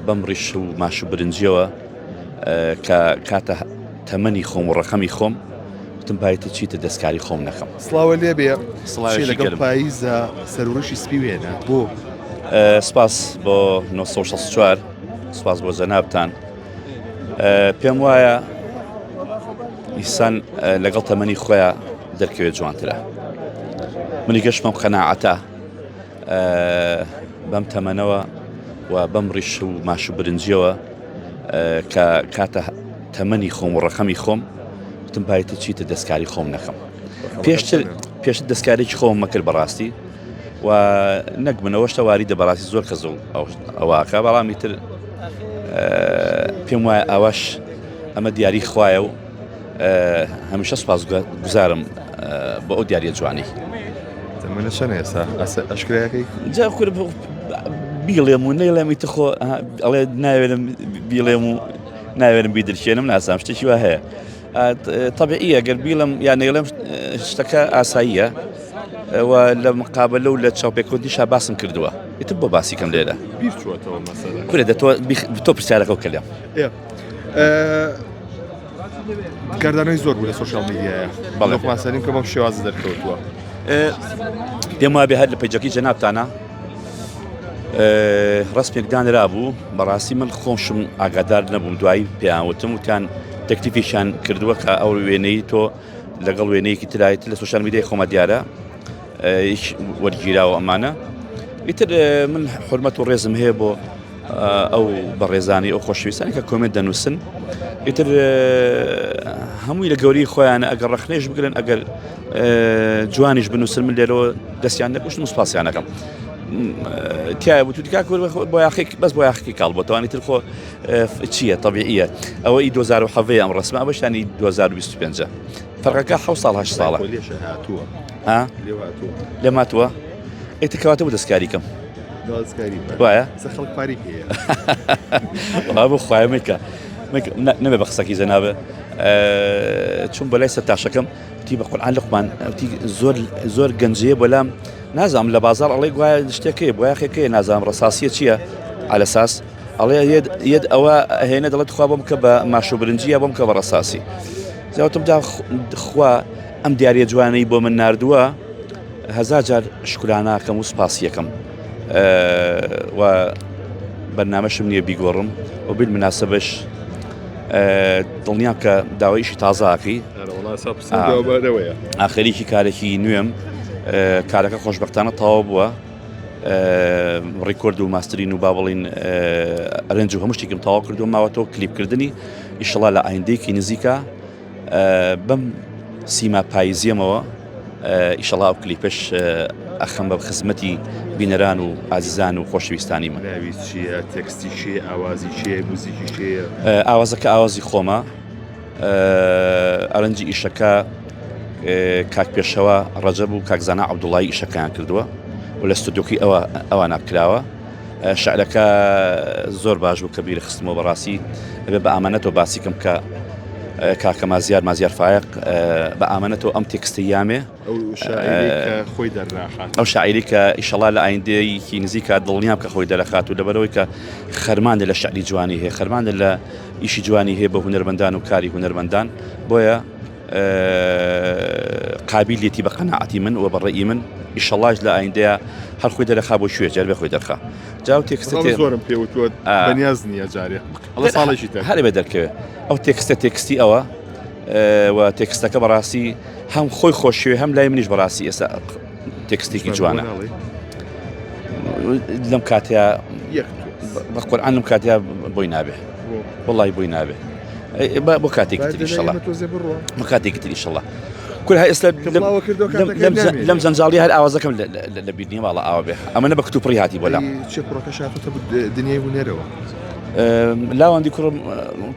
بەم ڕیش و ماش و برنجیەوە کە کاتە تەمەنی خۆم و ڕەقەمی خۆم وتم بایتە چیتە دەستکاری خۆم نەکەم. سڵاوە لێ بێ سڵاوێکی لەگەڵ گەرم. پاییزە سەروڕیشی سپی وێنە بۆ؟ سپاس بۆ 964 سپاس بۆ جەنابتان پێم وایە ئینسان لەگەڵ تەمەنی خۆیان دەرکەوێت جوانترە منی گەشتمە قەناعەتە بەم تەمەنەوە و بەم ڕیش و ماش و برنجیەوە کە کاتە تەمەنی خۆم و ڕەقەمی خۆم وتم بایتە چیتە دەستکاری خۆم نەکەم پێشتر پێشتر دەستکارێکی خۆم مەکرد بەڕاستی و نەک منەوە شتە واری دە بەڕاستی زۆر کەس ئەوواکە بەڵامی تر پێم وایە ئاواش ئەمە دیاری خوایە و هەمیشە سوپاس گوزارم بۆ ئەو دیاریە جوانی. تەمەنە چەنە ئێستا ئەشکرایەکەی؟ جا کورە بیڵێم و نەیڵێم ئیتر خۆ ئەڵێ ناوێرم بیڵێم و ناوێرم بیدرکێنم نازانم شتێکی وا هەیە طبیعیە گەر بیڵم یان نەیڵێم شتەکە ئاساییە و لە مقابلە و لە چاوپێکەوتنیشا باسم کردووە ئیتر بۆ باسی کەم لێرە بیر چووەتەوە مەسەلە کورە دە تۆ تۆ پرسیارەکە و کەلێم کاردانەوەی زۆر بوو لە سۆشیال میدیایە بەڵێ لوقمان سەلیم کە بەم شێوازە دەرکەوتووە پێم وابێ هەر لە page ەکەی جەنابتانە ڕسمێک دانرابوو بەڕاستی من خۆشم ئاگادار نەبووم دوایی پێیان وتم وتیان تەکلیفیشان کردووە کە ئەو وێنەی تۆ لەگەڵ وێنەیەکی ترایت لە سۆشیال میدیای خۆمە دیارە وەرگیراوە ئەمانە ئیتر من حرمەت و ڕێزم هەیە بۆ ئەو بەڕێزانی ئەو خۆشەویستانی کە comment دەنووسن ئیتر هەمووی لە گەوری خۆیانە ئەگەر ڕخنێش بگرن ئەگەر جوانیش بنووسن من لێرەوە دەستیان نەکوشتم و سپاسیانەکەم تایە بوو تکا بۆ یاخێک بەس بۆ یاخی کاڵ بۆ توانی تر خۆ چییە طبیعیە ئەوە ئی 2007 ئەم ڕسمە ئەوەشتانی 2025 فەرقەکە حە ساڵ هە ساڵە هاتووە لێماتوە ئیتر کەواتە بۆ دەستکاری کەم وایە خەڵک پاری پێ بۆ خوایە مەکە نەبێ بە قسەکی جەنابە چون بەلای سەر تاشەکەم تی بە قورآن لقمان تی زۆر زۆر گەنجەیە بەلام نازانم لە بازار ئەڵێ گوایە شتێکەیە بۆیاخێکەیە نازانم ڕساسیە چییە على ساس ئەڵێ یەت ئەوە هێنە دەڵێت خوا بۆم کە بە ماش و برنجیە بۆم کە بە ڕساسی جاوتم دا خوا ئەم دیاریە جوانەی بۆ من ناردووە هەزار جار شکراناکەم و سپاسیەکەم و بەرنامەشم نییە بیگۆڕم و بالمناسبەش دڵنیام کە داوایشی تازاکەی ئاخریکی کارێکی نوێم کارەکە خۆشببختانە تەواو بووە record و mastering و با بڵین arrange و هەموو شتێکم تەواو کردو ماوەتەوە کلیپکردنی ئیشەڵا لە ئایندەیەکی نزیکە بەم سیما پایزیەمەوە ئیشەڵا ئەو کلیپەش ئەخەم بە خزمەتی بینەران و ئازیزان و خۆشەویستانی من. ناوی چییە؟ تێکستی چییە؟ ئاوازی چییە؟ موزیکی چییە؟ ئاوازەکە ئاوازی خۆمە arrange ی ئیشەکە کاک پێشەوە ڕەجەب و کاک زانا عەبدوڵایی ئیشەکەیان کردووە و لە ستۆدیۆکەی ئەوە ئەوانە کراوە. شعرەکە زۆر باش بوو کە بیری خستمەوە بەڕاستی ئەبێ بە ئامانەتەوە باسی کەم کە کاکە مازیار مازیار فایق بە ئامانەتەوە ئەم تێکستە یامێ خۆی دەرناخات ئەو شاعری کە ئیشەڵا لە ئایندەیەکی نزیکە دڵنیام کە خۆی دەرەخات و لەبەرەوەی کە خەرمانە لە شعری جوانی هەیە خەرمانە لە ئیشی جوانی هەیە بە هونەرمەندان و کاری هونەرمەندان بۆیە قابیلیەتی بە قەناعەتی من و بە ڕەئی من ئیشەڵاش لە ئایندەیە هەر خۆی دەرەخا بۆ کوێ جەربێ خۆی دەرخا جاو تێکستە زۆرم پێوتووە بەنیاز نییە جارێ ئەڵە ساڵێکی تر هەرێ بێ دەرکەوێ ئەو تێکستە تێکستی ئەوە و تێکستەکە بەڕاستی هەم خۆی خۆشیوێ هەم لای منیش بەڕاستی ئێستا تێکستێکی جوانە لەم کاتەیە بە قورئان لەم کاتەیە بۆی نابێ وڵی بۆی نابێ بۆ کاتێکی تر ئیشەڵا بۆ کاتێکی تر ئیشەڵا کورە ئێستا لەم جەنجاڵی هەر ئاوازەکەم لە بیر نییە واڵە ئاوا بێ ئەمە نە بە کتوپڕی هاتی بۆ لام چێ کوڕەکە شاتەتە دنیای هونەرەوە لاواندی کوڕم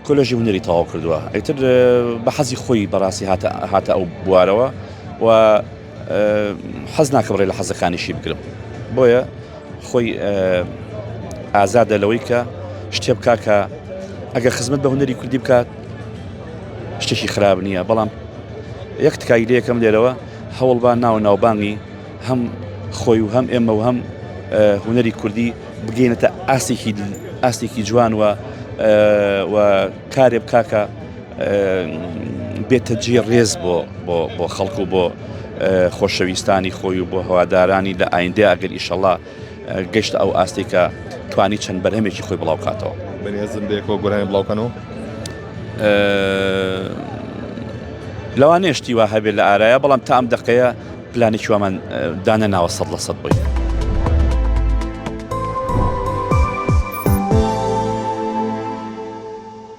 کۆلێژی هونەری تەواو کردووە ئیتر بە حەزی خۆی بەڕاستی هاتە هاتە ئەو بوارەوە و حەز ناکەم ڕێ لە حەزەکانیشی بگرم بۆیە خۆی ئازادە لەوەی کە شتێ بکا کە ئەگەر خزمەت بە هونەری کوردی بکات شتێکی خراپ نییە بەڵام یەک تکای لەکەم لێرەوە هەوڵبان ناو ناوبانگی هەم خۆی و هەم ئێمە و هەم هونەری کوردی بگەینەتە ئاستێکی ئاستێکی جوان و و کارێ بکا کە بێتە جێ ڕێز بۆ بۆ بۆ خەڵک و بۆ خۆشەویستانی خۆی و بۆ هەوادارانی لە ئایندەیە ئەگەر ئیشەڵا گەشتە ئەو ئاستێک کە توانی چەند بەرهەمێکی خۆی بڵاو کاتەوە. بەنیازن بەیەکەوە گۆرانی بڵاو کەنەوە؟ لەوانەیە شتی وا هەبێت لە ئارایا بەڵام تا ئەم دەقەیە پلانێکی وامان دانەناوە 100% بۆی.